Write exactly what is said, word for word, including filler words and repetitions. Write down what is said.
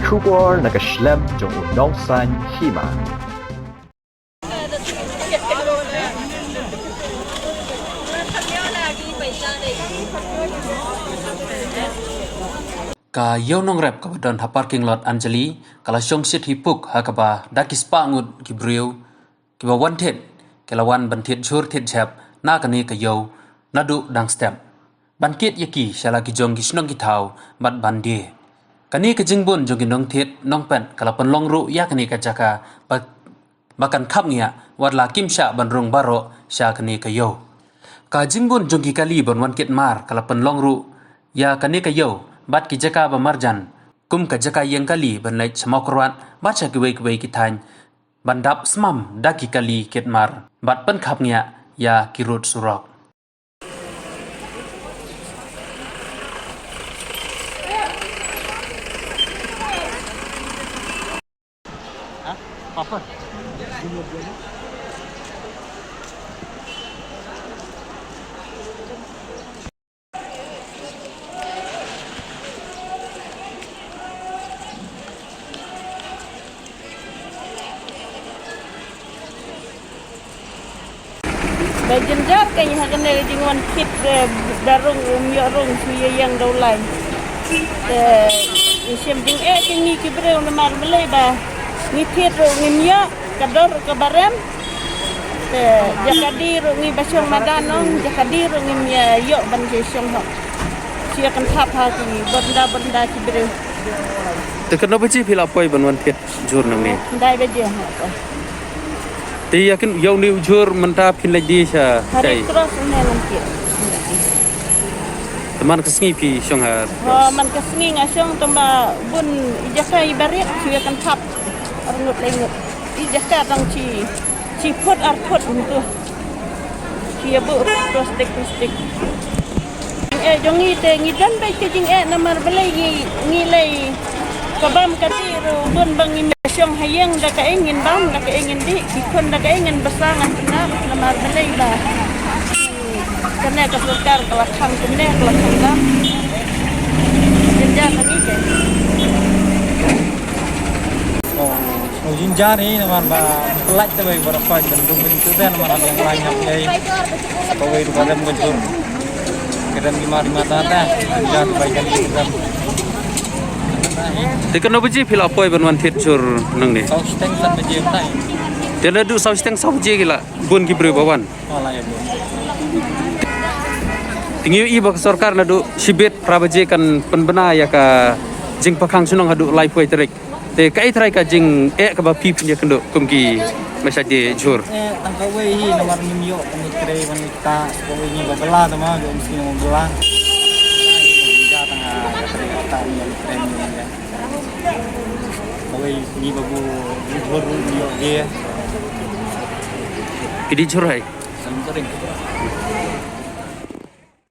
Khubor na ka shlem jong u nongsan hima. Ka ïew nongrep kaba don ha parking lot Anjali ka la shong shit hi puk ha kaba da ki spah ngut ki briew kiba wan thied ki la wan ban thied jhur thied jhep na kane ka ïew naduh dang step ban kit ïa ki sha la ki jong ki shnong ki thaw bad ban die. Kane ka jingbun jong ki nongthied nongpet ka la pynlong ruh ïa kane ka jaka ba ba kan khap ngiah wat la kim shah ban rung baroh sha kane ka ïew. Ka jingbun jong ki kali ban wan kit mar ka la pynlong ruh ïa kane ka ïew bad ki jaka ba marjan kum ka jaka ïeng kali ban leit sha Mawkyrwat bad sha kiwei kiwei ki thaiñ ban dap smam da ki kali kit mar bad pynkhap ngiah ïa ki rud surok. Ba jynjar ka ngi ha kane ka jingwan kit, eh, da rung, um ïoh rung shu ïa ïeng da u lai. Te ngi shem jingeh ka ngi ki briew namar balei ba ngi thied ruh ngim ïoh ka dor ka barem. Te jaka die ruh ngi ba shong madan ong, jaka die ruh ngim ïa ïoh ban ki shong hok. Shu ïa kynthap ha ki bynda bynda ki briew. Te katno baje phi la poi ban wan thied jhur nangne? Khyndai baje ha. Te ïa kin ïa une u jhur mynta phin leit die sha Hari kai? Cross une lam kit. Te man ka sngi phi shong ha? Oh, cross. Man ka sngi nga shong tang ba bun i jaka i barit shu ïa kynthap. Arngut laingut. I jaka tang chi, chi phut ar phut mynta. Ki ïa buh plastik, plastik. Jingeh jong ngi te ngi don beit ka jingeh namar balei ngi, ngi lei ka bam ka dih ruh bun ba ngim shong ha ïing da kaei ngin bam, da kaei ngin dih, ki khun da kaei ngin bsa ngan tnat namar balei ba kane ka sorkar ka la kham kane ka la kham dam. Jynjar na ngi ke. Oh, oh, jynjar hi namar ba pynlait te bai ba rapat ban dum ban tu te namar ba yang lain hap ei. Kawei ruh ka dem ka jur. Ka dem ki mar ki mar ta ta. Jynjar bai kan ki dem. Te katno baje phi la poi ban wan thied jur nangne? Saw shiteng san baje tai. Te naduh saw shiteng saw baje ki la bun ki briew ba wan. Te ngi ïohi ba ka sorkar naduh shibit phra baje kan pynbna ïa ka jingpakhang shnong haduh laiphew tarik. Te kaei trai ka jingeh kaba phi pynïakynduh kum ki mashait die jhur? Eh, tang kawei hi namar ngim ïoh ban trei ban ta kawei hi ba bylla tama jong si namar bylla. Ja tang ha trei ta ni trei ni. Kawei ni ba bu jhur ïoh die. Ki die jhur hai. Saling kering.